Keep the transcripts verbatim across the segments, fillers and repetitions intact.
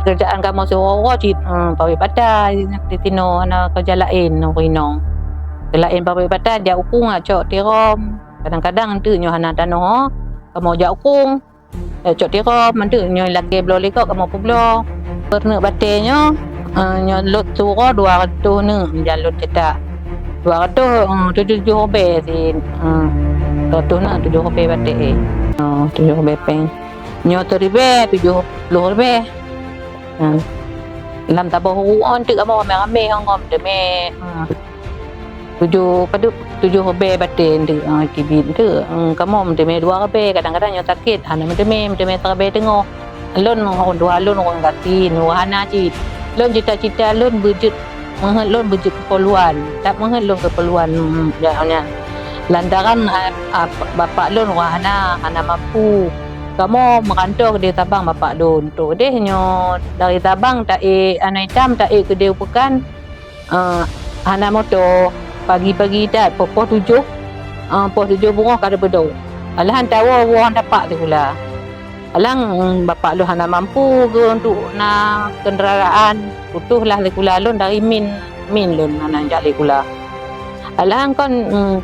Keurajaan kamoe siuroe-uroe cit, eh, pabrik bata di sinoe, hana keureuja laén ureueng inong. Keulaén pabrik bata jak u krueng cok tirom. Kadang-kadang teuk nyoe hana tanoh, kamoe jak u krueng. Eh, cok tirom, mantöng nyoe lakée bloe likot kamoe peubloe. Peuneuk batée nyoe, eh, nyoe lôn siuroe dua reutôh neuk meujan lôn cetak. Dua reutôh, eh, tujoh ribée si, eh, reutôh neuk tujoh ribée batée. Eh, tujoh ribée péng. Nyoe siribée tujoh ploh ribée. Eh, lam saboh uroe teuk kamoe ramé-ramé ngon teumé, eh, tujoh, padub, tujoh ribée batée teuk, eh, kibit teuk. Hmm, kamoe meuteumé dua ribée, kadang-kadang nyang sakét hana meuteumé, meuteumé siribée teungoh. Lôn ngon dua lôn ureueng gasien, ureueng hana cit. Lôn cita-cita lôn beujeuet, meuheuet lôn beujeuet keu polwan. That meuheuet lôn keu polwan, hmm, ya, nyan. Lantaran, ah, ah, bapak lôn ureueng hana, hana mampu. Kamoe meuranto keudeh Sabang bapak lôn. Trok keudeh nyoe dari Sabang taék, Anai Tam taék keudeh u peukan. Eh, hana moto, pagi-pagi that, poh, poh tujoh, eh, poh tujoh beungoh ka teubeudôh. Alahan tawoe woe tapak sikula. Alang, mm, bapak lôn hana mampu geu untuk na kendaraan, putôh lah sikula lôn dari min, min lôn hana jak sikula. Alang kon, mm,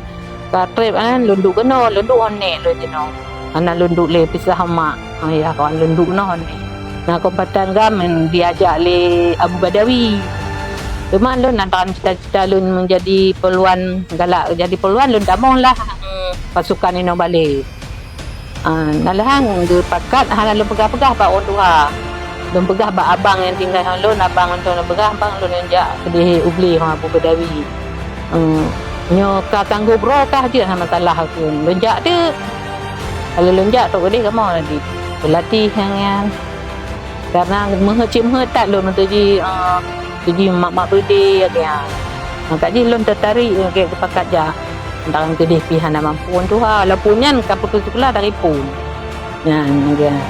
ka trép kan lôn duek keunoe, lôn duek hon nék lôn jinoe. Hana lôn duek lé pisah mak. Ah, ya, kon lôn duek noh ni. Na keupatan GAM diajak lé Abu Badawi. Teuma lôn antara cita-cita lôn menjadi polwan, galak jadi polwan lôn tamong lah, hmm, pasukan inong balé. Ah, na lheueh geupakat hana lôn peugah-peugah bak ureueng tuha. Lôn peugah bak abang nyang tinggai ngon lôn, abang lôn, lôn peugah, "Bang, lôn jak keudeh u Bleh ngon Abu Badawi." Hmm, nyoe ka sanggob droe kah jeuet hana masalah aku. Lôn jak teuk. Kalau lôn jak trok keudeh kamoe lagi beulatih nyan, nyan. Karena meuheuet cit meuheuet that lôn meutuji, eh, tuji mak-mak beudé lagèe nyan. Maka jih lôn teutarek lagèe geupakat jak. Antara keudeh pih hana mampu tuha, walaupun nyan ka putus sikula dari phon. Nyan, nyan.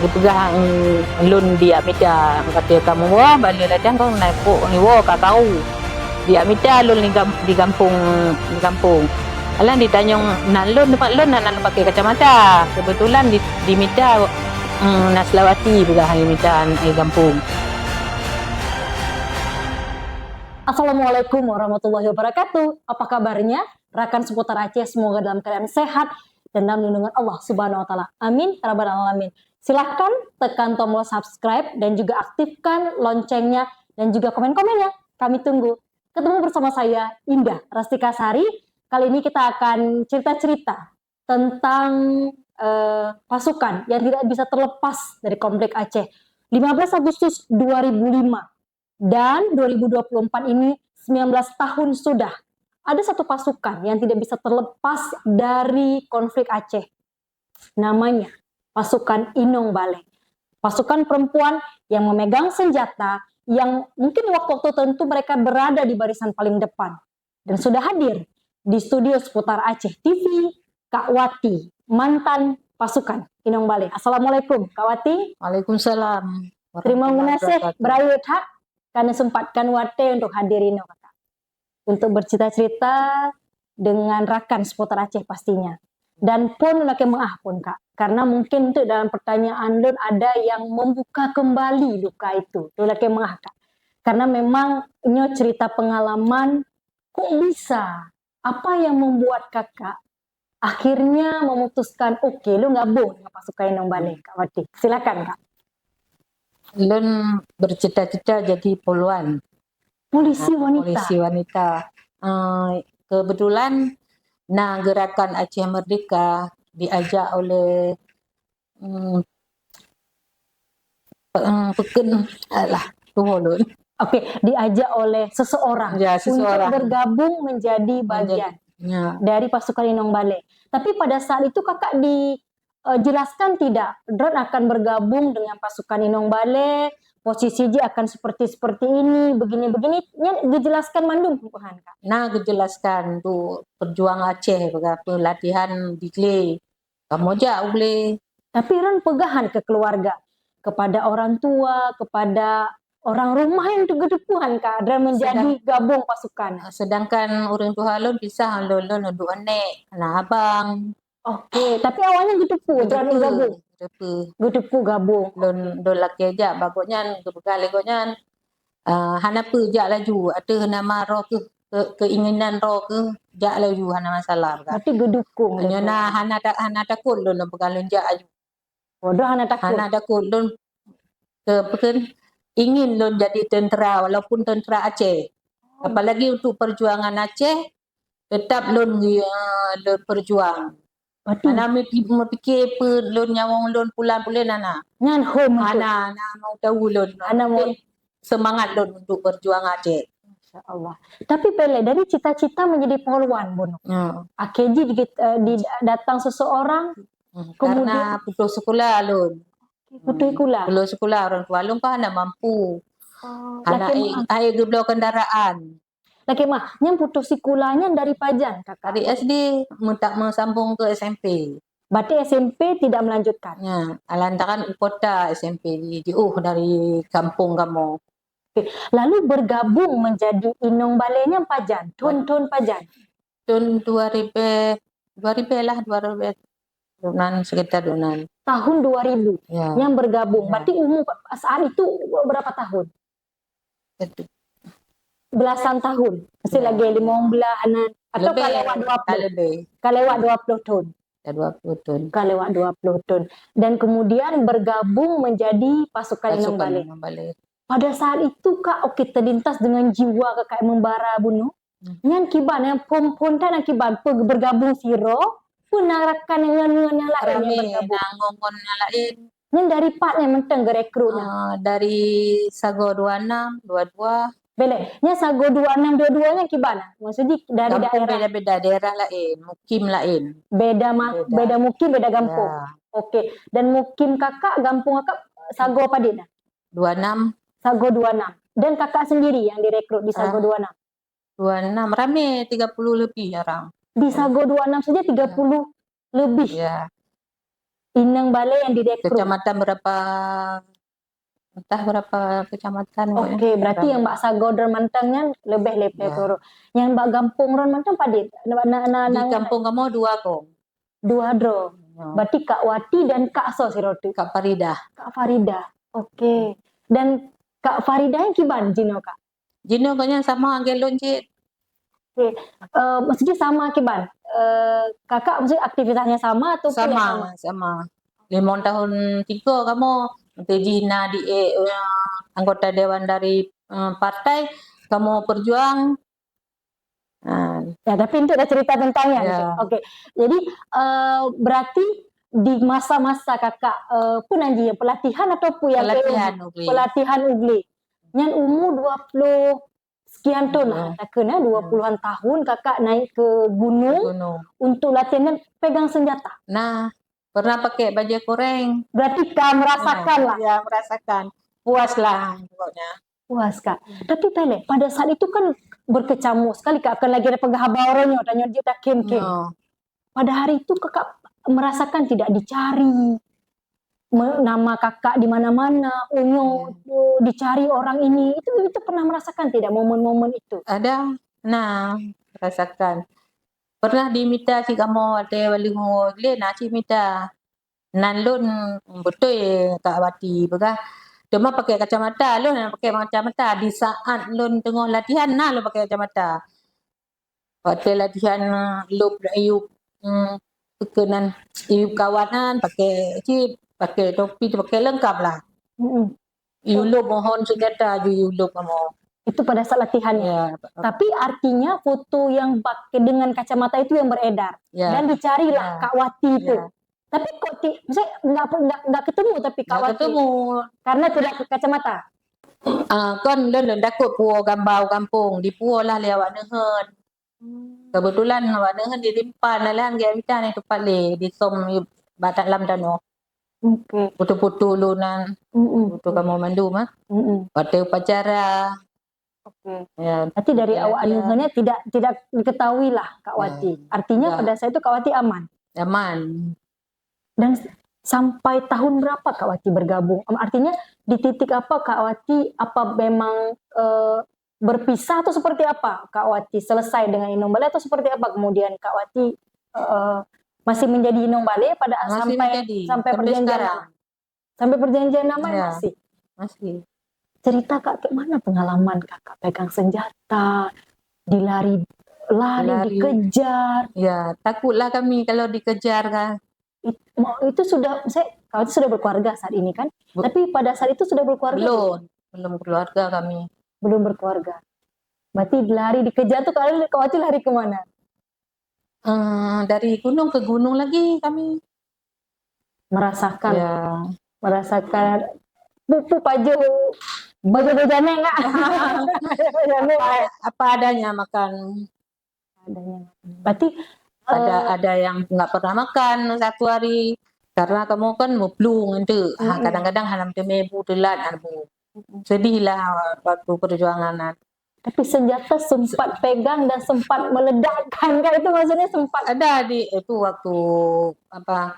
Geupeugah, mm, lôn diak mita, kata kamoe woe, bak lôn latihan kong na ipok ngiwoe ka kau. Diak mita lôn di gam-, di gampông, di gampông. Alah di Tanjong nan lôn, teumpat lôn hana lôn pakai kacamata. Kebetulan di, dimita, mm, Naslawati peugah dimita di gampông. Assalamualaikum warahmatullahi wabarakatuh. Apa kabarnya? Rakan seputar Aceh, semoga dalam keadaan sehat dan dalam lindungan Allah Subhanahu wa Ta'ala. Amin, ya rabbal alamin. Silahkan tekan tombol subscribe dan juga aktifkan loncengnya dan juga komen-komennya. Kami tunggu. Ketemu bersama saya, Indah Rastika Sari. Kali ini kita akan cerita-cerita tentang, eh, pasukan yang tidak bisa terlepas dari konflik Aceh. Lima belas Agustus dua ribu lima dan dua ribu dua puluh empat ini, sembilan belas tahun sudah, ada satu pasukan yang tidak bisa terlepas dari konflik Aceh. Namanya pasukan Inong Balé. Pasukan perempuan yang memegang senjata, yang mungkin waktu-waktu tertentu mereka berada di barisan paling depan. Dan sudah hadir di studio Seputar Aceh T V, Kak Wati, mantan pasukan Inong Balé. Assalamualaikum, Kak Wati. Waalaikumsalam. Terima kasih beurayeuk that karena sempatkan watèe untuk hadir inoe, Kakak. Untuk bercerita-cerita dengan rakan Seputar Aceh pastinya. Dan pun lakèe meu'ah pun, Kak. Karena mungkin tu dalam pertanyaan lôn ada yang membuka kembali luka itu. Tu lakèe meu'ah, Kak. Karena memang nyoe cerita pengalaman, kok bisa? Apa yang membuat Kakak akhirnya memutuskan, "Oke, lôn gabung dengan pasukan Inong Balé, Kak Wati." Silakan, Kak. Lôn bercita-cita jadi polwan. Polisi wanita. Polisi wanita. Eh, kebetulan na Gerakan Aceh Merdeka diajak oleh, hmm, pe-, hmm, peken, alah, tuho lôn. Oke, diajak oleh seseorang. Ya, seseorang. Untuk bergabung menjadi bagian, ya, dari pasukan Inong Balé. Tapi pada saat itu Kakak di, eh, jelaskan tidak, droen akan bergabung dengan pasukan Inong Balé, posisi jih akan seperti-seperti ini, begini-begini, nyan geujelaskan mandum peue-peue han, Kak? Na geujelaskan tu perjuang Aceh, pelatihan di Klee. Kamoe jak u Klee. Tapi droen peugah han keu keluarga, kepada orang tua, kepada orang rumah nyang teugeuteupeue han, Kak, droen menjadi gabung pasukan. Sedangkan ureueng tuha lôn pisah lôn, lôn duek aneuk, na abang. Oke, tapi awaknyan geuteupeue droen gabung? Teupeu. Geuteupeue gabong. Lôn, lôn lakèe jak bak gobnyan, geupeugah lé gobnyan, ah, hana peue, jak laju. Ateueh nama droe keuh, ke-, keinginan droe keuh, jak laju, hana masalah, peugah. Berarti geudukong. Nyoe na hana ta-, hana takot lôn, lôn peugah lôn jak laju. Bodoh hana takot. Hana takot lôn. Ke, peukon, ingin lôn jadi tentera, walaupun tentera Aceh. Oh. Apalagi untuk perjuangan Aceh, tetap lôn, ya, lôn perjuang. Berarti hana meupi-, meupike peue lôn, nyawöng lôn, pulan-pulan, hana. Nyan hom untuk. Hana, hana mau tahu lôn. Hana mau. Penting semangat lôn untuk berjuang Aceh. Masya Allah. Tapi Pele, dari cita-cita menjadi polwan, Bono. Ya. Akhé jih di, eh, di, datang seseorang, hmm, kemudian karena putus sekolah lôn. Putus sekolah. Putus sekolah, orang tua lôn kan hana mampu. Oh, hana lakèe ai, ma-, ai geubloe kendaraan. Lakèe ma, nyan putus sekolah nyan dari pajan, Kakak? Dari S D, meutak meusambung ke S M P. Berarti S M P tidak melanjutkan? Ya, lantaran u kota S M P di, jiôh dari kampung kamoe. Oke. Lalu bergabung menjadi inong balè nyan pajan, thôn-thôn pajan? Thôn dua ribu, dua ribu lah, dua ribu. Dua nan, sekitar dua nan. Tahun dua ribu. Ya. Yang bergabung. Ya. Berarti umur saat itu berapa tahun? Satu. Belasan tahun. Mesti, ya, lagi lima belas nan. Atau lebih, ka lewat dua puluh? Ka lebih. Ka lewat dua puluh thôn? Ka dua puluh thôn. Ka lewat dua puluh thôn. Dan kemudian bergabung menjadi pasukan inong balè. Pasukan inong balè. Pada saat itu, Kak, oke, terlintas dengan jiwa Kakak membara bunoe. Hmm. Nyan kiban, nyang phôn-phôn that na kiban, peue bergabung sidroe, peue na rakan ngon, ngon nyang laén nyang bergabung? Ramé, na ngon, ngon nyang laén. Nyan dari pat nyan mantong geurekrut na? Ah, dari sagoe dua enam, dua dua. Beleh, nyan sagoe dua enam, dua dua nyan kiban na? Maksud jih dari daerah? Kampung beda-beda, daerah laén, mukim laén. Beda ma-, beda. Beda mukim, beda gampông. Ya. Oke, dan mukim Kakak, gampông Kakak sagoe padit na? Dua enam. Sagoe dua enam. Dan Kakak sendiri yang direkrut di sagoe dua enam? Ah. Dua enam, ramé, tiga puluh lebih orang. Di sagoe dua enam saja tiga puluh lebih. Ya. Inong balè yang direkrut. Kecamatan berapa, entah berapa kecamatan pokoknya. Oke, berarti yang bak sagoe droe mantong nyan lebih lé peuet ploh. Ya. Yang bak gampông droe mantong padit? Na, na, na, di gampông kamoe dua kong. Dua droe. Ya. Berarti Kak Wati dan Kak soe sidroe teuk? Kak Faridah. Kak Faridah. Oke. Dan Kak Faridah nyan kiban jinoe, Kak? Jinoe gobnyan sama lagèe lôn cit. Oke. Eh, maksudnya sama kiban? Eh, Kakak maksudnya aktivitasnya sama ataupun yang sama? Sama, sama. Limong tahun tiga kamoe, meuntèe jih na di, eh, anggota dewan dari, eh, partai, kamoe perjuang. Ha. Ya, tapi itu dah cerita tentangnya. Ya. Oke. Jadi, eh, berarti di masa-masa Kakak, eh, peue nan jih, pelatihan atau peue nyang pelatihan u glé? Pelatihan u glé. Nyan umur dua puluh sekian tahun lah, takheun, eh, dua puluhan tahun Kakak naik ke gunung. Ke gunung. Untuk latihan dan pegang senjata. Nah, pernah pakai baju koreng. Berarti ka merasakan lah. Ya, merasakan. Puas lah pokoknya. Puas, Kak. Tapi Pele, pada saat itu kan berkecamuk sekali, Kak. Kan lagi ada peugah haba uroe nyoe, tanyoe jeuet takhém-khém. Ya. Pada hari itu Kakak merasakan tidak dicari, me-, nama Kakak di mana-mana, unyok, dicari orang ini, itu, itu pernah merasakan tidak momen-momen itu? Ada, nah, rasakan. Pernah dimita cit kamoe watèe waleueng glé na cit mita. Nan lôn beutôi Kak Wati peugah, cuma pakai kacamata, lôn hana pakai kacamata. Di saat lôn teungoh latihan, na lôn pakai kacamata. Watèe latihan, lôb iyup, hmm, peukeunan, iyup kawat nyan, pakai cit, pakai topi, pakai leungkap lah. Mm-mm. Iyup lôb mohon senjata ju iyup lôb kamoe. Itu pada saat latihan, ya? Ya. Tapi artinya foto yang pakai dengan kacamata itu yang beredar. Ya. Dan dicarilah Kak Wati itu. Ya. Tapi kok ti-, maksudnya nggak, nggak, nggak ketemu tapi Kak Wati? Nggak ketemu. Karena tidak pakai kacamata? Ah, kon lôn, lôn takot puwoe gamba u gampông, dipuwoe lah lé awak neuheun. Hmm. Kebetulan awak neuheun di Limpan, lalan geuh mita nyan teumpat lé, disom bak dalam tanoh. Oke. Foto-foto lôn nyan, mm-mm, foto kamoe mandum, ah. Mm-mm. Watèe upacara. Oke. Ya, berarti dari awak neuheun nyan tidak, tidak diketahui lah Kak Wati. Ya. Artinya pada saat itu Kak Wati aman? Aman. Dan s-, sampai tahun berapa Kak Wati bergabung? Em, artinya di titik apa Kak Wati, apa memang, eh, berpisah atau seperti apa Kak Wati? Selesai dengan Inong Balè atau seperti apa kemudian Kak Wati, eh, Masih menjadi inong balé pada sampai menjadi, sampai sampai perjanjian sekarang. Sampai perjanjian damai masih? Masih. Cerita Kak, kayak mana pengalaman Kakak pegang senjata, dilari, lari, dikejar? Ya, takutlah kami kalau dikejar kan. It-, mau, itu sudah, saya, kau itu sudah berkeluarga saat ini kan? Tapi pada saat itu sudah berkeluarga? Belum, belum keluarga kami. Belum berkeluarga. Berarti lari dikejar tuh kalian, kau itu lari kemana? Eh, dari gunung ke gunung lagi kami. Merasakan. Ya. Merasakan pupu paju, paju bejane enggak? Apa, apa adanya makan. Adanya. Berarti ada, eh, ada yang nggak pernah makan satu hari karena kamu kan muplung itu. Ha, kadang-kadang halam temebu telat abu. Sedih lah waktu perjuangan. Tapi senjata sempat pegang dan sempat meledakkan, kan? Itu maksudnya sempat. Ada di, itu waktu, apa,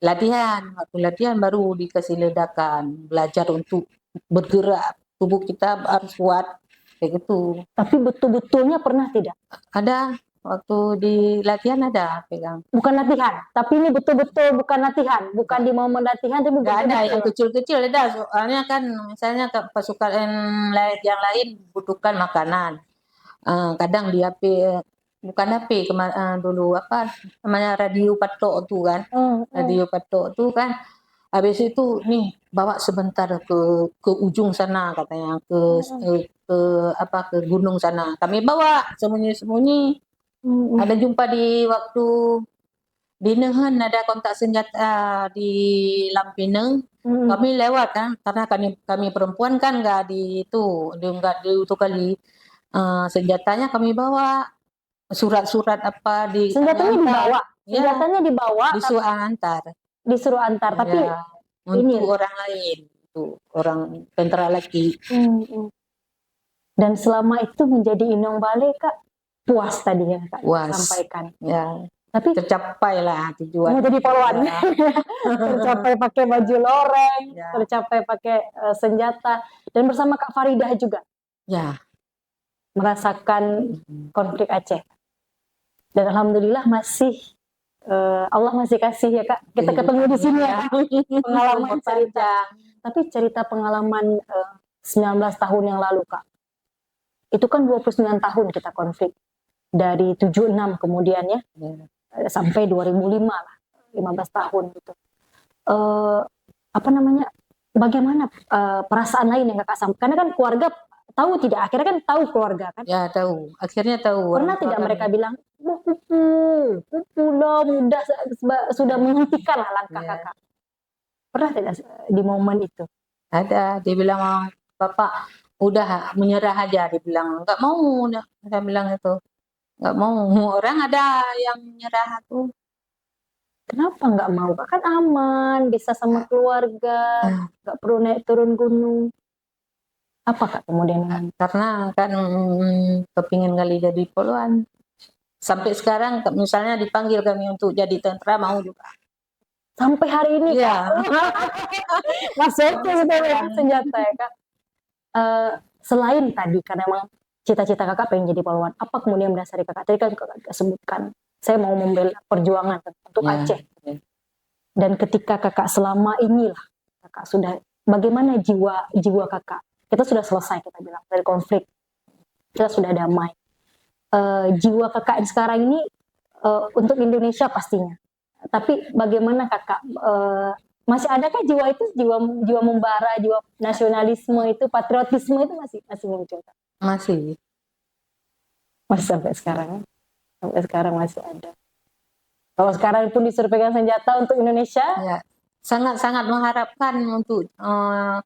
latihan. Waktu latihan baru dikasih ledakan, belajar untuk bergerak, tubuh kita harus kuat, kayak gitu. Tapi betul-betulnya pernah tidak? Ada, waktu di latihan ada pegang. Bukan latihan, tapi ini betul-betul bukan latihan, bukan di momen latihan, tapi betul-betul. Nggak ada, yang kecil-kecil ada. Soalnya kan, misalnya ke pasukan yang lain, yang lain butuhkan makanan. Ah, kadang di H P, bukan H P, kema-, ah, dulu, apa namanya, radio patok tu kan. Hmm, hmm. Radio patok tu kan. Habis itu, "Nih, bawa sebentar ke, ke ujung sana," katanya, ke, hmm, eh, ke, apa, ke gunung sana. Kami bawa sembunyi-sembunyi. Hmm, hmm. Ada jumpa di waktu di Neuheun ada kontak senjata di Lampineng. Hmm. Kami lewat kan, karena kami, kami perempuan kan nggak di itu, di, nggak di itu kali. Eh, senjatanya kami bawa, surat-surat apa di, senjatanya kami antar. Dibawa? Ya. Senjatanya dibawa, disuruh antar. Disuruh antar, tapi ya, untuk ini orang lain, untuk orang tentara lagi. Hmm, hmm. Dan selama itu menjadi inong balé, Kak, puas tadi yang Kak sampaikan. Puas. Ya. Tapi tercapai lah tujuan. Mau jadi polwan. Ya. Tercapai pakai baju loreng, ya, tercapai pakai, eh, senjata, dan bersama Kak Faridah juga. Ya. Merasakan konflik Aceh. Dan alhamdulillah masih, eh, Allah masih kasih ya, Kak. Kita ketemu di sini ya, Kak. Pengalaman cerita. Tapi cerita pengalaman, eh, sembilan belas tahun yang lalu, Kak. Itu kan dua puluh sembilan tahun kita konflik. Dari tujuh enam kemudian ya. Ya. Eh, sampai dua ribu lima lah. Lima belas tahun gitu. Eh, apa namanya, bagaimana, eh, perasaan lain yang Kakak sam-, karena kan keluarga tahu tidak? Akhirnya kan tahu keluarga kan? Ya, tahu. Akhirnya tahu. Pernah tidak mereka bilang, "Wah, pupu, pupu lah mudah sa-, seba-, sudah menghentikan lah langkah Kakak." Pernah tidak se-, di momen itu? Ada, dia bilang, "Bapak udah menyerah aja," dia bilang, "nggak mau nak," saya bilang itu. "Nggak mau." Orang ada yang menyerah aku. Kenapa nggak mau, Kak? Kan aman, bisa sama keluarga, nggak perlu naik turun gunung. Apa, Kak, kemudian yang karena kan, mm, kepingin kali jadi polwan. Sampai sekarang, ke-, misalnya dipanggil kami untuk jadi tentara, mau juga. Sampai hari ini, Kak? Iya. Masih oke gitu ya, senjata ya, Kak? Eh, selain tadi, karena memang cita-cita Kakak pengen jadi polwan, apa kemudian mendasari Kakak? Tadi kan Kakak sebutkan, "Saya mau membela perjuangan untuk Aceh." Ya. Dan ketika Kakak selama inilah, Kakak sudah, bagaimana jiwa, jiwa Kakak? Kita sudah selesai, kita bilang, dari konflik. Kita sudah damai. Eh, jiwa Kakak yang sekarang ini, eh, untuk Indonesia pastinya. Tapi bagaimana Kakak, eh, masih adakah jiwa itu, jiwa, jiwa membara, jiwa nasionalisme itu, patriotisme itu masih, masih muncul, Kak? Masih. Masih sampai sekarang, ya? Sampai sekarang masih ada. Kalau sekarang pun disuruh pegang senjata untuk Indonesia? Ya, sangat-sangat mengharapkan untuk, eh,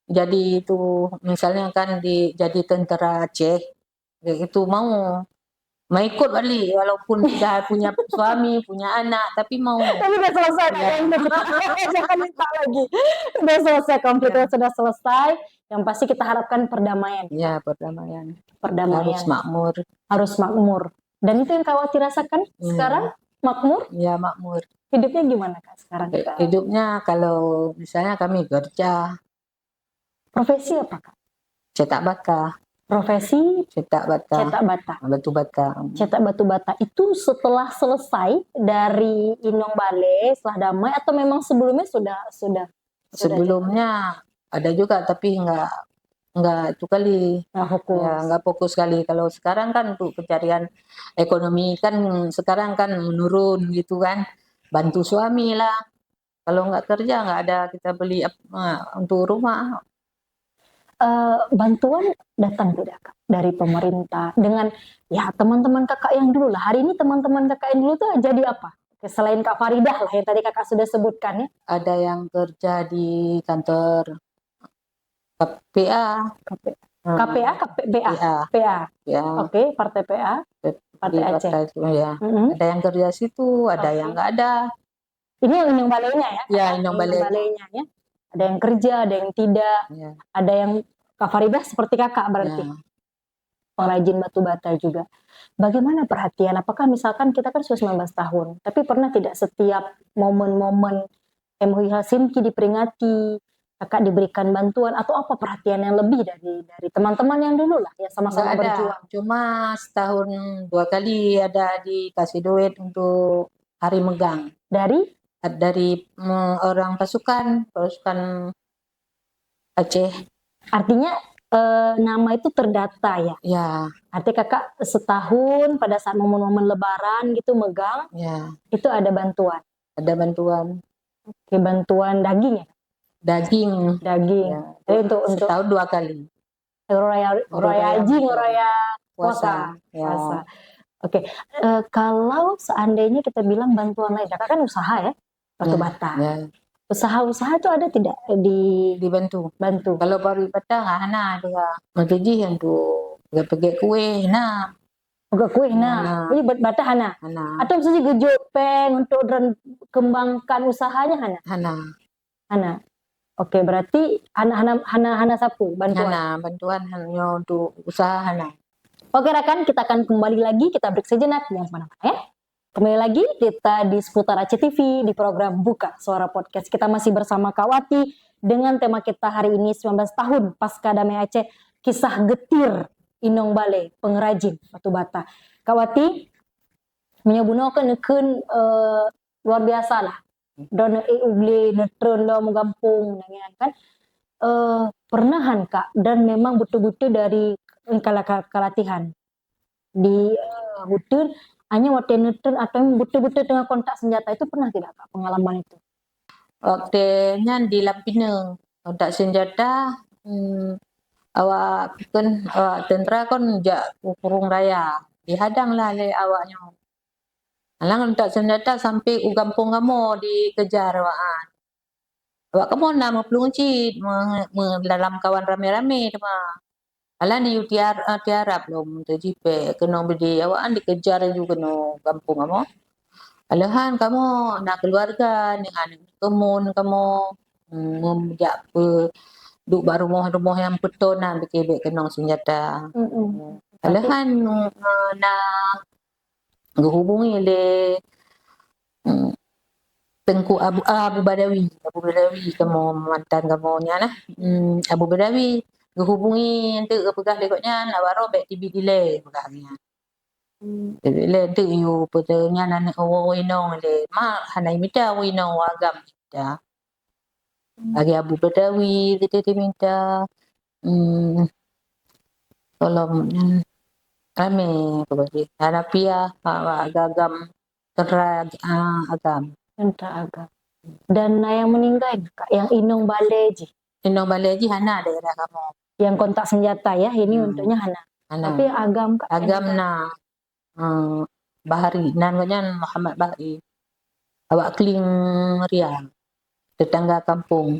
jadi itu, misalnya kan di, jadi tentara Aceh, ya itu mau, mau ikut balik walaupun sudah punya suami, punya anak, tapi mau. Tapi udah selesai, Kak, ya. Jangan minta lagi. Udah selesai, konfliknya sudah selesai. Yang pasti kita harapkan perdamaian. Ya, perdamaian. Perdamaian. Harus makmur. Harus makmur. Dan itu yang Kak Wati rasakan sekarang? Makmur? Ya, makmur. Hidupnya gimana, Kak, sekarang, Kak? Hidupnya kalau misalnya kami kerja. Profesi apa, Kak? Cetak baka. Profesi cetak bata. Cetak bata. Batu bata. Cetak batu bata. Itu setelah selesai dari inong balé, setelah damai, atau memang sebelumnya sudah sudah sudah? Sebelumnya ada juga, tapi enggak enggak itu kali. Enggak fokus. Ya, enggak fokus kali. Kalau sekarang kan untuk pencarian ekonomi kan sekarang kan menurun gitu kan. Bantu suami lah. Kalau enggak kerja, enggak ada kita beli ap-, ah, untuk rumah. Eh, bantuan datang tidak, Kak, dari pemerintah dengan, ya, teman-teman Kakak yang dulu lah? Hari ini teman-teman Kakak yang dulu tuh jadi apa? Oke, selain Kak Faridah lah yang tadi Kakak sudah sebutkan, ya. Ada yang kerja di kantor K P A. K P A. Hmm. K P A, K P A? P A. P A. Ya. Oke, Partai P A. P-, Partai di Aceh. Partai itu, ya. Mm-mm. Ada yang kerja situ, ada yang enggak ada. Oke. Ini yang inong balenya, ya? Ya, inong balenya. Inong balenya, ya. Ada yang kerja, ada yang tidak. Ya. Ada yang Kak Faridah seperti Kakak berarti. Ya. Pengrajin batu bata juga. Bagaimana perhatian? Apakah misalkan kita kan sudah sembilan belas tahun, tapi pernah tidak setiap momen-momen M O U Helsinki diperingati, Kakak diberikan bantuan atau apa perhatian yang lebih dari, dari teman-teman yang dulu lah, yang sama-sama berjuang? Enggak ada. Cuma setahun dua kali ada dikasih duit untuk hari megang. Dari? Dari, mm, orang pasukan, pasukan Aceh. Artinya, eh, nama itu terdata, ya? Ya. Artinya Kakak setahun pada saat momen-momen Lebaran gitu megang, ya, itu ada bantuan? Ada bantuan. Oke, bantuan daging, ya? Daging. Daging. Ya. Jadi untuk, untuk setahun dua kali. Raya, raya haji, raya puasa. Puasa. Ya. Puasa. Oke, eh, kalau seandainya kita bilang bantuan lain, Kakak kan usaha, ya? Batu bata. Ya. Usaha-usaha tu ada tidak di- Dibantu. Bantu. Kalau pariwisata, hana juga. Maka jih untuk pergi-pergi kueh, nah. Pergi kueh, nah. Hana. Jadi batu bata hana. Hana. Atau maksudnya geujoe péng untuk dron kembangkan usahanya, hana? Hana. Hana. Oke, berarti hana, hana, hana, hana sapeue bantuan? Hana, bantuan hanya untuk usaha hana. Oke, rakan, kita akan kembali lagi, kita break sejenak, jangan kemana-mana, ya. Kembali lagi kita di Seputar Aceh T V di program Buka Suara Podcast. Kita masih bersama Kak Wati dengan tema kita hari ini, sembilan belas tahun pasca Damai Aceh, kisah getir inong balé pengrajin batu bata. Kak Wati, meunyoe bunoe kan neukheun, eh, luar biasa lah. Droeneuh ék u glé, neutreun lom u gampông, nyan kan. Eh, pernah han, Kak, dan memang beutôi-beutôi dari kala-, ka-, kalatihan di, eh, uteuen, hanya watèe neutreun atau beutôi-beutôi teungoh kontak senjata itu pernah tidak, Kak, pengalaman itu? Watèe nyan di lam pineung, kontak senjata, hmm, awak, kon, awak tentera kon jak u Kurung Raya, dihadang lah lé awak nyoe. Alang kontak senjata sampai u gampông kamoe dikejar awak, ah. Awak kamoe na meuplueng cit, me-, me-, dalam kawan ramé-ramé teuma. Alah neuyue tiar-, eh, tiarap lom teujipèe keunoe beudé, awak nyan dikejar laju keunoe gampông kamoe. Aleuhan kamoe na keuluwarga, nyan aneuk keumuen kamoe, hmm, meujak peu-, duek bak rumoh-rumoh nyang peutoe na bèk keunoe senjata. Mm-mm. Aleuhan, eh, na geuhubungi lé, hmm, Teungku Abu, ah, Abu Badawi. Abu Badawi kamoe mantan kamoe nyan nah. Hmm, Abu Badawi geuhubungi, enteuk geupeugah lé gobnyan, awak roh bèk teubiet ilèe, peugah nyan. Hmm. Teubiet ilèe enteuk yue peuteuh nyan aneuk woe inong lé. Mak hana mita woe inong, woe agam mita. Hmm. Lagèe Abu Badawi, kita diminta, hmm, tolong, hmm, ramé keubah jih. Hana piah, ha, agam-agam, teuntara, ah, agam. Teuntara agam. Dan na nyang meuninggai, Kak, nyang inong balé jih? Inong balé jih hana daerah kamoe. Nyang kontak senjata ya, ini, hmm, untuknya hana. Hana. Tapi agam, Kak, agam na. Eh, Bahari, nan gobnyan Muhammad Bahari. Awak Kling Ria, tetangga kampung.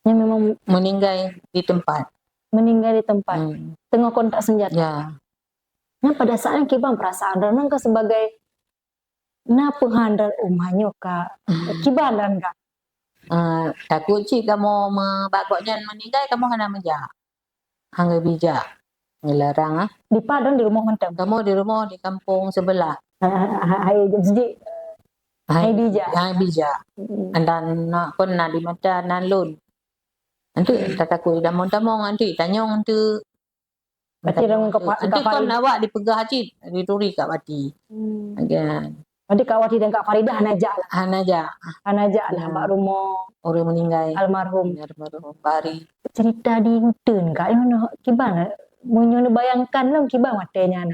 Yang memang meninggai di tempat. Meninggai di tempat. Hmm. Tengah kontak senjata. Ya. Nah, pada saat yang kiban perasaan droeneuh kan sebagai na peuhan dan umah nyoe ka, hmm, kiban dan ka. Eh, takut cit kamoe me-, bak gobnyan meninggai, kamoe hana meujak. Hana bijak. Ngelarang, ah. Di pat dan di rumoh mantong? Kamoe di rumoh di kampung sebelah. Ha, ha, ha, hai, jadi, hai, hai bijak. Hai bijak. Hmm. Dan na, kon na di mata nan lôn. Nanti tatakui tamong-tamong, nanti tanyong nanti. Berarti dalam kapal, kapal kon awak dipeugah cit, dituri Kak Wati. Hmm. Kan. Berarti Kak Wati dan Kak Faridah hana jak lah. Hana jak. Hana jak lah bak rumoh ureueng meninggai. Almarhum. Almarhum Bari. Cerita di uteuen Kak, nyoe kiban, meunyoe neubayangkan lom kiban watèe nyan.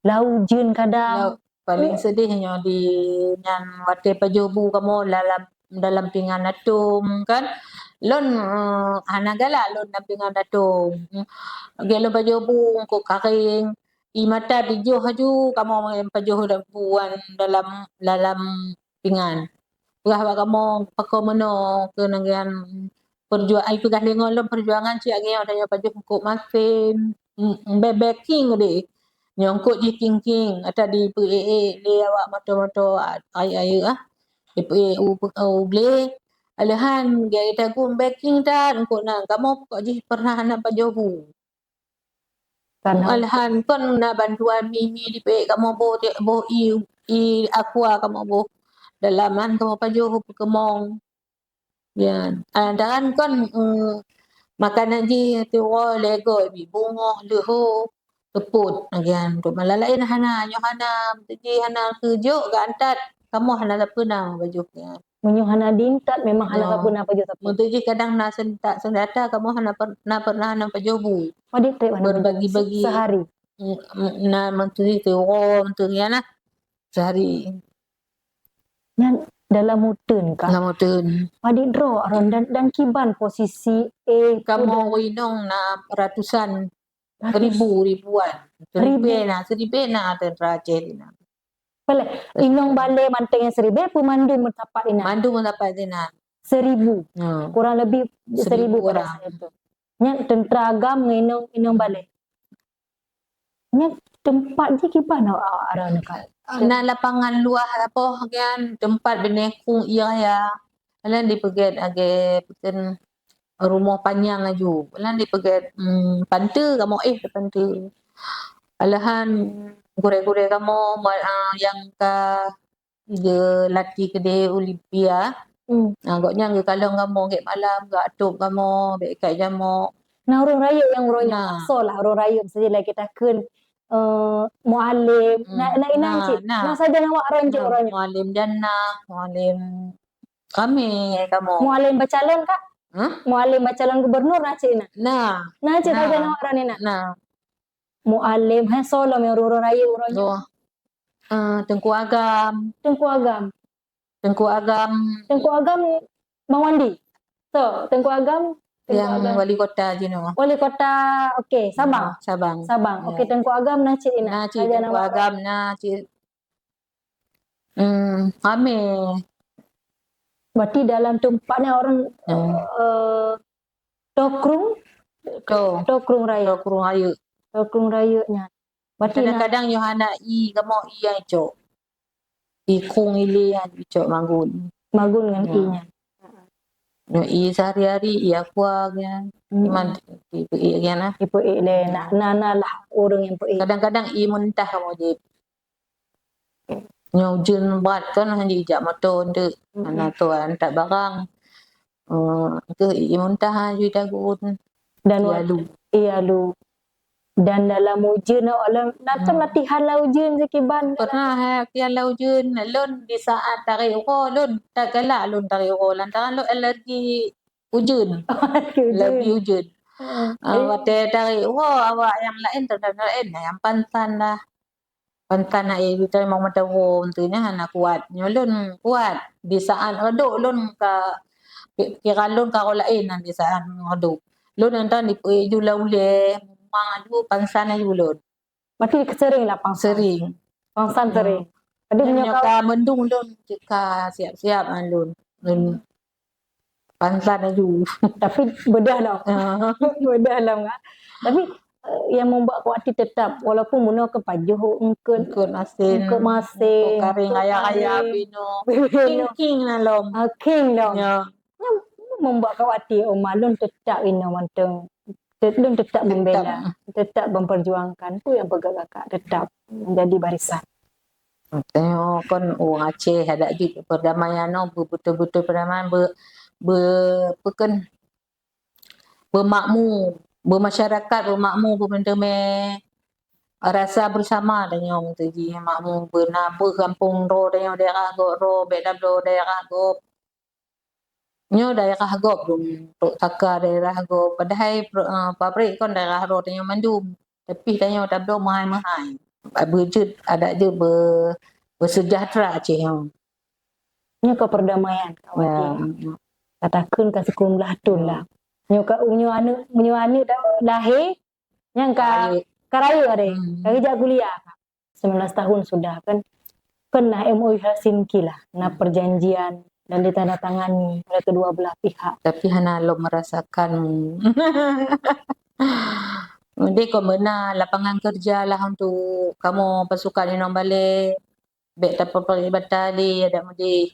Lau ujeuen kadang. Lau, paling sedih nyoe di nyan watèe pajoh bu kamoe dalam, dalam pingan atôm kan. Lôn, eh, hana galak lôn dalam pingan atôm. Lagèe lôn pajoh bu eungkôt karéng. Ie mata jijoh laju kamoe pajoh buan dalam, dalam pingan. Peugah bak kamoe pakon meunoe keunan nyan peurjuang-, ai peugah lé ngon lôn peurjuangan cit lagèe nyoe tanyoe pajoh eungkôt masén, mm, bèk-bèk king deh. Nyoe eungkôt jih king-king, ata dipeuék-ék lé awak moto-moto, a-, ayeuk-ayeuk ah. Dipeuék u, u glé. Aleuhan gaya tagun bèk king that eungkôt nyan. Kamoe pokok jih pernah hana pajoh bu. Aleuhan kon na bantuan mi-mi dipeuék kamoe boh, boh ie, ie aqua kamoe boh. Dalam nyan kamoe pajoh peukeumong. Ya, lantaran kon, eh, makanan jih tiwoe lego bi bungoh, leuho, teupot. Agian tu malah laén hana, nyoe hana, jih hana keujok geuantat, kamoe hana sapeue na pajoh nyan. Meunyoe hana diintat, memang hana sapeue na pajoh sapeue. Meunteuk jih kadang na seuntak seunjata, kamoe hana per-, na pernah na pajoh bu. Padit trép hana berbagi-bagi. Sehari. Mm, mm, na meunteuk jih tiwoe, meunteuk nyan nah. Sehari. Nyan dalam uteuen kah? Dalam uteuen. Padit droe aron dan, dan kiban posisi, eh, kamoe inong na ratusan. Ratus. Ribu, ribuan. Ribu. Seribèe na, seribèe na teuntara Aceh di na. Boleh. Inong balè mantong nyang seribèe, peue mandum meusapat inan? Mandum meusapat inan. Seribu. Ya. Kurang lebih seribu pada saat itu. Nyan teuntara agam ngon inong, inong balè. Nyan teumpat jih kiban awak arah nyan, Kak? Na lapangan luwah, apoh nyan, teumpat binéh krueng ie raya. Alan dipeugèt lagèe peue kheun rumoh panyang laju. Alan dipeugèt, mm, panteue, kamoe éh di panteue. Alahan gurèe-gurèe kamoe, ma-, a, nyang ka geulatih keudéh Olimpia. Hmm. Ha, gobnyan geukalon kamoe gèt malam, geuatôb kamoe, bèk ikat jamok. Nah, ureueng rayeuk nyang uroe nyoe, paksa lah ureueng rayeuk, misalnya lagèe takheun, eh, mualem, hmm, na, na inan cit. Nah, sajan awak rayeuk uroe nyoe. Mualem Jannah, mualem ramè kamoe. Mualem bacalon, Kak? Hah? Mualem bacalon gubernur na cit inan? Nah. Na cit sajan awak rayeuk inan? Nah. Mualem, hai, soe lom nyang ureueng rayeuk uroe nyoe. Ah, Teungku Agam. Teungku Agam. Teungku Agam. Teungku Agam Bang Wandi. So, Teungku Agam, Teungku Agam. Yang wali kota jinoe. Wali kota, okey, Sabang. Ah, Sabang. Sabang. Ya. Okey, Teungku Agam na cit inan. Na cit Teungku Agam, na cit. Hmm, ramè. Berarti dalam teumpat nyan ureueng, eh, toh krueng? Toh. Toh krueng rayeuk. Toh krueng rayeuk. Toh krueng rayeuk nyan. Berarti kadang-kadang nyoe hana ie, kamoe ie nyang icok. Ie krueng ilèe nyang icok magun. Magun ngon ie nyan. Nyoe ie sehari-hari, ie aqua nyan. Hmm. Cuman dipeuék nyan lah. Dipeuék lé, na, na, na lah ureueng nyang peuék. Kadang-kadang ie mentah kamoe jép. Nyoe ujeuen brat kan, hana jijak moto enteuk. Mm-mm. Hana toh antat barang. Eh, keuh ie muntah jui dagun. Dan ie alu. Ie alu. Dan dalam ujeuen, oh, lam, na cit latihan lam ujeuen sikiban. Pernah, eh, latihan lam ujeuen. Lôn di saat tarek uroe, lôn tak galak lôn tarek uroe. Lantaran lôn alergi ujeuen. Alergi ujeuen. Alergi ujeuen. Ah, watèe tarek uroe, awak nyang laén, teuma laén, nyang pansan lah. Pantan hai teurimong meuteumé tu nyan hana kuat. Nyoe lôn kuat. Di saat reudôk lôn ka, pi-, pikiran lôn ka rot laén nyan di saat reudôk. Lôn nyan tan dipeuék ju lam ulèe, mumang aju, pansan aju lôn. Berarti sering lah pansan? Sering. Pansan sering. Jadi nyoe ka mendung lôn ka siap-siap nyan lôn. Lôn pansan aju. Tapi beudah lom. Ah. Beudah lom, kan? Tapi, eh, yang membuat Kak Wati tetap, walaupun bunoe keu pajoh eungkôt, eungkôt masén, eungkôt masén, eungkôt karéng, eungkôt raya-raya karéng, binoe. Binoe. King-king na lom. Ah, king lom. Ya. Nyan membuat Kak Wati, oh, ma lôn tetap inoe mantong. Tet-, lôn tetap membela, tetap memperjuangkan. Peue nyang peugah kakak, tetap menjadi barisan. Tengok kon ureueng Aceh adak jih perdamaian nyoe, be-, beutôi-beutôi perdamaian, be-, be-, peue kheun, beumakmu. beumasyarakat, beumakmu, beumeuteumé rasa beusama tanyoe meuteujih makmu beuna beuh gampông droe tanyoe daerah gob droe, bèk tabloe daerah gob. Nyoe daerah gob dum, trok saka daerah gob. Padahai pro-, eh, pabrik kon daerah droe tanyoe mandum. Tapi tanyoe tabloe meuhai-meuhai. Beujeuet adak jeuet be-, beuseujahtra Aceh nyoe. Nyoe ka perdamaian, Kak Wati. Ya. Katakheun ka sikureueng blah thon lah. Nyoe ka, nyoe aneuk, nyoe aneuk dah lahé, nyang ka, ka rayeuk deh. Hmm. Ka geujak kuliah, Kak. Sembilan belas tahun sudah kan. Kan na M O U Helsinki lah, na perjanjian dan ditandatangani oleh kedua belah pihak. Tapi hana lom merasakan. Jadi kon beuna lapangan kerja lah untuk kamoe pasukan inong balé. Bèk tapeupaléh bata lé adak meudeh.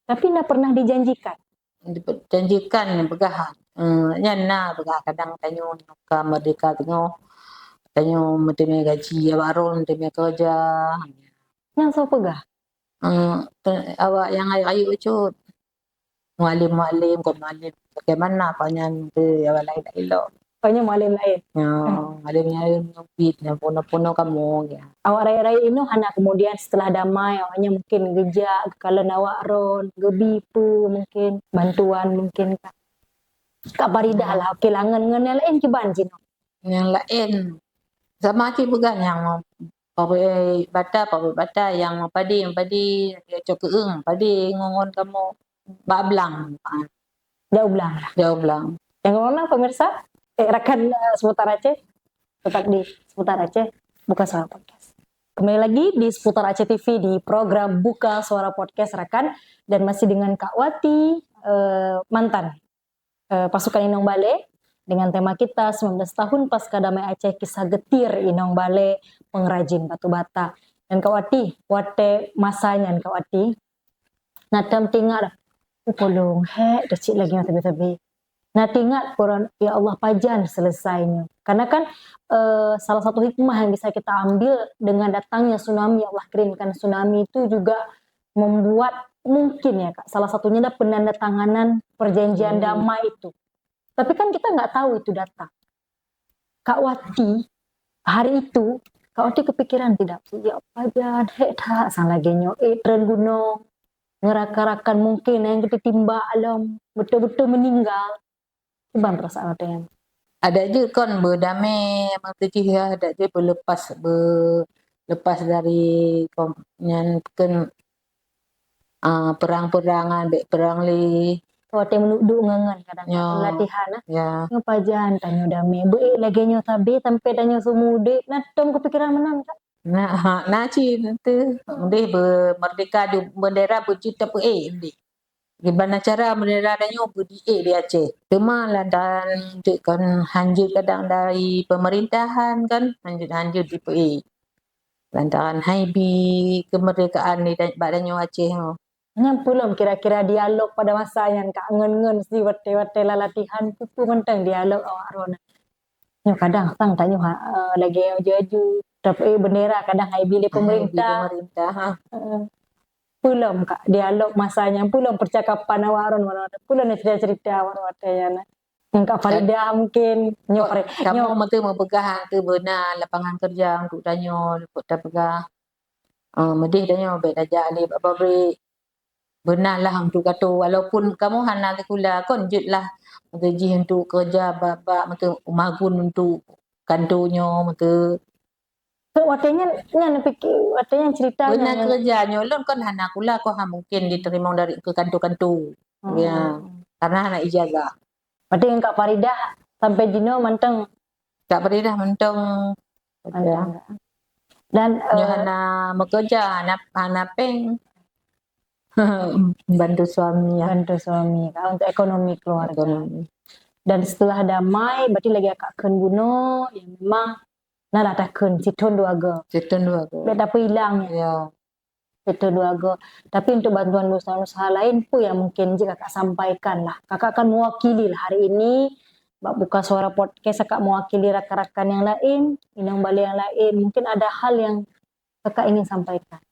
Tapi na pernah dijanjikan? Dijanjikan peugah, eh, nyan na peugah kadang tanyoe ka merdeka teungoh, tanyoe meuteumé gaji, awak droe meuteumé keureuja. Nyan soe peugah? Eh, te-, awak nyang rayeuk-rayeuk bacut. Mualim-mualim, kon mualim. Bagaimana kau nyan tu, ya, lain tak elok. Kau nyan mualim lain. Ya, mualim lain, nyubit, nyang punoh-punoh kamoe, ya. Awak rayeuk-rayeuk inoe hana kemudian setelah damai, awaknyan mungkin geujak, geukalon awak droe, geubi peue mungkin, bantuan mungkin, Kak. Kak Faridah lah, oke lah, ngon, ngon nyang laén kiban jinoe. Nyang laén, sama cit peugah nyang pabrik bata, pabrik bata, nyang padé, padé, cok keueung, padé ngon, ngon kamoe bak blang. Ah. Jauh blang lah. Jauh blang. Nyang mana pemirsa? Eh, rakan, eh, Seputar Aceh. Tetap di Seputar Aceh, Buka Suara Podcast. Kembali lagi di Seputar Aceh T V di program Buka Suara Podcast, rakan, dan masih dengan Kak Wati, eh, mantan eh, pasukan Inong Balé dengan tema kita sembilan belas tahun pasca damai Aceh, kisah getir Inong Balé pengrajin batu bata. Dan Kak Wati, watèe masa nyan Kak Wati, na tem teuingat dah, "Oh, polong, hek, dah cit lagèe nyoe sabe-sabe." Na teuingat peue, "Ya Allah, pajan selesai nyoe?" Karena kan, eh, salah satu hikmah yang bisa kita ambil dengan datangnya tsunami, Allah kirimkan tsunami itu juga membuat, mungkin ya, Kak, salah satunya adalah penandatanganan perjanjian damai itu. Tapi kan kita nggak tahu itu datang. Kak Wati, hari itu, Kak Wati kepikiran tidak? Ya, pajan, hek that, sang lagèe nyoe, eh, tren gunong, ngon rakan-rakan mungkin nyang geutitimbak lom, beutôi-beutôi meninggal. Kiban perasaan watèe nyan? Adak jeuet kon beudamé, meuteujih ya, adak jeuet beulepas, beulepas dari kom-, nyan kan, ah, perang-perangan, bèk perang lé. Watèe meuduek-duek ngon-ngon kadang latihan, ah. Ya. Nyoe pajan tanyoe damé. Beuék lagèe nyoe sabe sampai tanyoe seumeu udép. Na tom keupikiran meunan, Kak? Na, ha, na cit teuh. Udeh beu-, merdeka ju-, bendera beujeuet tapeuék udeh. Kiban cara bendera tanyoe beudiék di Aceh. Teuma lantaran teuk kan hanjeuet kadang dari pemerintahan kan, hanjeuet-hanjeuet dipeuék. Lantaran hai bi kemerdekaan di ta-, bak tanyoe Aceh nyoe. Nyan peue lom kira-kira dialog pada masa nyan, Kak, ngon-ngon si watèe-watèe lalatihan, peue-peue mantong dialog awak droe nyan. Nyoe kadang sang tanyoe ha, eh, lagèe aju-aju, tapi bendera kadang hai bi lé pemerintah. Hai bi pemerintah, ha. Heeh. Peue lom, Kak, dialog masa nyan, peue lom percakapan awak droe nyan, peue lom cerita-cerita awak droe watèe nyan. Ngon Kak Faridah mungkin, nyoe Fari-, kamoe nyoe meuteumé meupeugah hana beuna lapangan kerja untuk tanyoe, luput tapeugah. Ah, meudeh tanyoe bèk tajak lé bak pabrik. Beuna lah untuk gatoe, walaupun kamoe hana sikula, kon jeuet lah meuteujih untuk keureuja bak, bak meuteumé magun untuk kantô nyoe, meuteumé. Watèe nyan, nyan pike-, watèe nyan cerita beuna nyan, keureuja nyoe lôn kon hana sikula, kon hana mungkin diteurimong dari keu kantô-kantô. Hmm. Ya, karena hana ijazah. Watèe ngon Kak Faridah sampai jinoe mantong. Kak Faridah mantong. Mantong. Dan, nyoe eh, hana meukeureuja, hana, hana péng. Bantu suami, ya. Bantu suami, Kak, untuk ekonomi keluarga. Ekonomi. Dan setelah damai, berarti lagèe Kak kheun bunoe, ya memang na dah takheun, sithôn dua goe. Sithôn dua goe. Bèk tapeuilang, ya. Ya. Itu dua go. Tapi untuk bantuan usaha-usaha lain pun yang mungkin jika Kakak sampaikan lah. Kakak kan mewakili lah hari ini, bak Buka Suara Podcast, Kakak mewakili rakan-rakan yang lain, inong balé yang lain. Mungkin ada hal yang Kakak ingin sampaikan.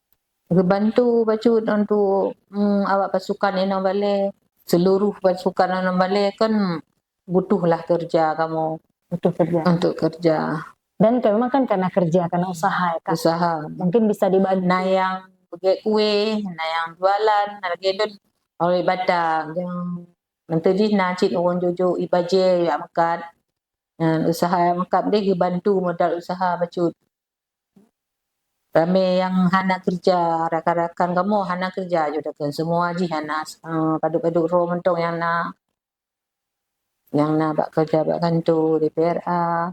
Geubantu bacut untuk, mm, awak pasukan inong balé. Seluruh pasukan inong balé kan butuh lah kerja kamoe. Untuk kerja. Untuk kerja. Dan ke-, memang kan karena kerja, karena usaha ya, Kak. Usaha. Mungkin bisa dibagi. Na nyang beugét kueh, na nyang jualan, na lagèe lôn awét bata, nyang mantong jih na cit ureueng jok-jok ie bajèe jak meukat. Nyan usaha meukat deh geubantu modal usaha bacut. Ramè nyang hana kerja, rakan-rakan kamoe hana kerja ju takheun. Semua jih hana, eh, padub-padub droe mantong nyang na, nyang na bak kerja bak kantor, di P R A.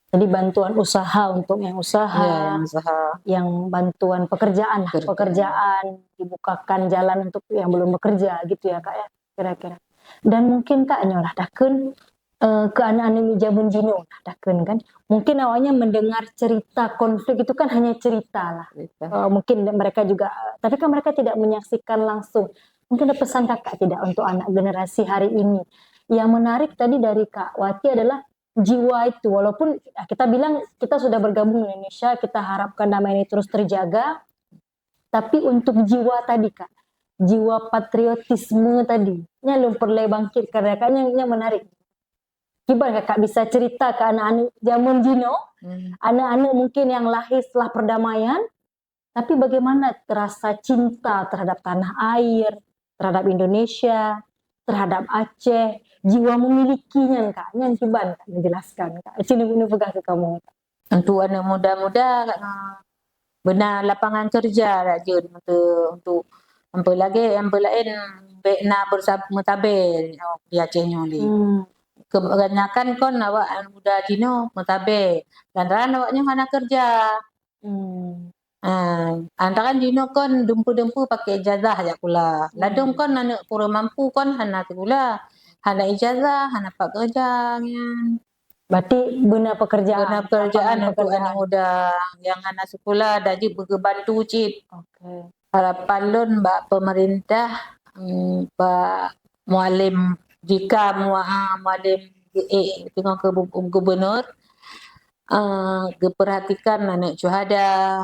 Jadi bantuan usaha untuk yang usaha, Ya, yang usaha. yang bantuan pekerjaan lah, Pekerjaan. pekerjaan, dibukakan jalan untuk yang belum bekerja gitu ya, Kak, ya, kira-kira. Dan mungkin, Kak, nyoe lah takheun, eh, ke aneuk-aneuk jameun jinoe lah takheun kan. Mungkin awaknya mendengar cerita konflik itu kan hanya cerita lah. Cerita. Eh, mungkin mereka juga, tapi kan mereka tidak menyaksikan langsung. Mungkin ada pesan Kakak tidak untuk anak generasi hari ini? Yang menarik tadi dari Kak Wati adalah jiwa itu, walaupun kita bilang kita sudah bergabung di Indonesia, kita harapkan damai ini terus terjaga, tapi untuk jiwa tadi, Kak, jiwa patriotisme tadi, nyan lôn peureulèe bangkit karena Kakak nyan, nyan menarik. Kiban Kakak bisa cerita ke aneuk-aneuk jameun jinoe, Hmm. aneuk-aneuk mungkin yang lahir setelah perdamaian, tapi bagaimana rasa cinta terhadap tanah air, terhadap Indonesia, terhadap Aceh, jiwa memiliki nyan, Kak? Nyan kiban, Kak, neujelaskan, Kak. Cit neupeugah keu kamoe. Untuk aneuk muda-muda, Kak, beuna lapangan kerja dak jeuet untuk, untuk ampeu lagèe, ampeu laén bèk na beursa-, meutabè di Aceh nyoe lé. Hmm. Kebanyakan kon awak aneuk muda jinoe meutabè, lantaran awak nyoe hana kerja. Hmm. Ah, lantaran jinoe kon dumpeue-dumpeue pakai ijazah jak kula. Ladôm Hmm. kon aneuk kurang mampu kon hana sikula, hana ijazah, hana pat kerja nyan. Berarti beuna pekerjaan, Beuna pekerjaan lapangan untuk pekerjaan. aneuk muda nyang hana sikula, dak jeuet beugeubantu cit. Oke. Harapan lôn bak pemerintah, mm, bak mualem, jika mua-, mualem, eh, teungoh keu bu-, gubernur, eh, geupeurhatikan aneuk syuhada,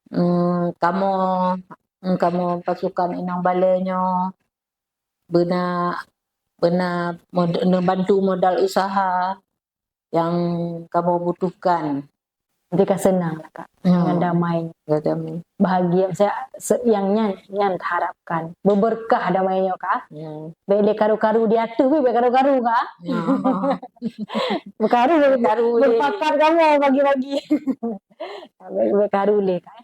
mm, kamoe, mm, kamoe pasukan inong balè nyoe beuna, beuna mod-, neubantu modal usaha nyang kamoe butuhkan. Jadi ka seunang lah, Kak, Ya. dengan damai. Ya, damai. Bahagia, saya, se-, yang nyan, nyan taharapkan. Beubeurkah damai nyoe, Kak. Ya. Bèk lé karu-karu di ateueh, bèk karu-karu, Kak. Ya. Beukaru, Karu lé. Berpakat kamoe bagi-bagi. Bèk, bèk karu lé, Kak.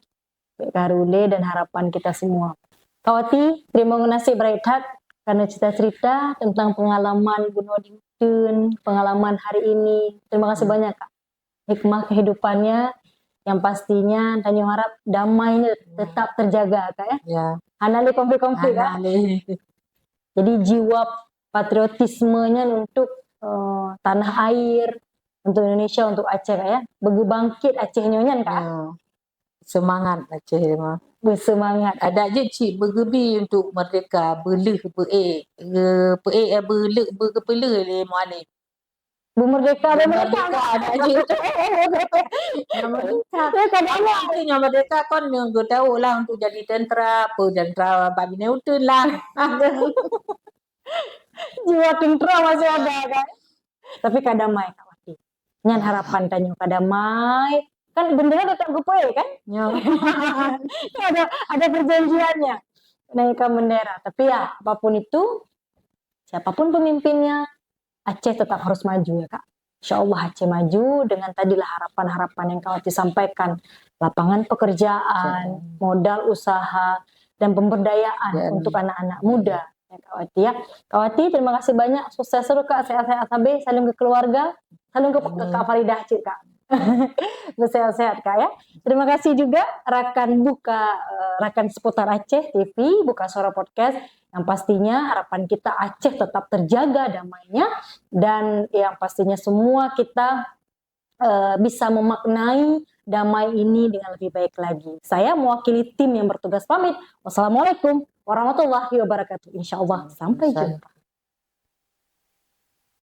Bèk karu lé dan harapan kita semua. Kak Wati, terima kasih beurangkat karena cerita-cerita tentang pengalaman bunoe di uteuen, pengalaman hari ini. Terima kasih Hmm. banyak, Kak. Hikmah kehidupannya yang pastinya tanyoe harap damainya Hmm. tetap terjaga, Kak, ya. Ya. Hana lé konflik-konflik, Hana Kak. lé. Jadi jiwa patriotismenya untuk, eh, tanah air, untuk Indonesia, untuk Aceh, Kak, ya. Beugeubangkit Aceh nyoe nyan, Kak. Ya. Semangat Aceh mah. Bersemangat. Adak jeuet cit beugeubi untuk merdeka, beuleuh beuék, ge-, peuék, eh, beuleuh, beugeupeuleue lé mualem. Beumerdeka, beumerdeka. Beumerdeka, adak jeuet. Nyang merdeka. Ya, kadang Adak jeuet nyang merdeka kon nyang geutawök lah untuk jadi tentera, apa, tentera bak binéh uteuen lah. Jiwa tentera masih ada, kan? Tapi ka damai, Kak Wati. Nyan harapan tanyoe ka damai. Kan bendera tetap geupeuék, kan? Ya. Ada, ada perjanjiannya. Naikkan bendera. Tapi ya, apapun itu, siapapun pemimpinnya, Aceh tetap harus maju ya, Kak. Insya Allah Aceh maju dengan tadilah harapan-harapan yang Kak Wati sampaikan. Lapangan pekerjaan, Betul. modal usaha, dan pemberdayaan Betul. untuk anak-anak muda. Ya, Kak Wati ya. Kak Wati, terima kasih banyak. Sukses terus, Kak. Sehat-sehat sabe. Salam ke keluarga. Salam ke, ke Amin. Kak Faridah cit, Kak. Bersehat-sehat, Kak, ya. Terima kasih juga rakan buka, eh, rakan seputar Aceh T V, Buka Suara Podcast. Yang pastinya harapan kita Aceh tetap terjaga damainya dan yang pastinya semua kita, eh, bisa memaknai damai ini dengan lebih baik lagi. Saya mewakili tim yang bertugas pamit. Wassalamualaikum warahmatullahi wabarakatuh. Insya Allah, sampai Waalaikumsalam. jumpa.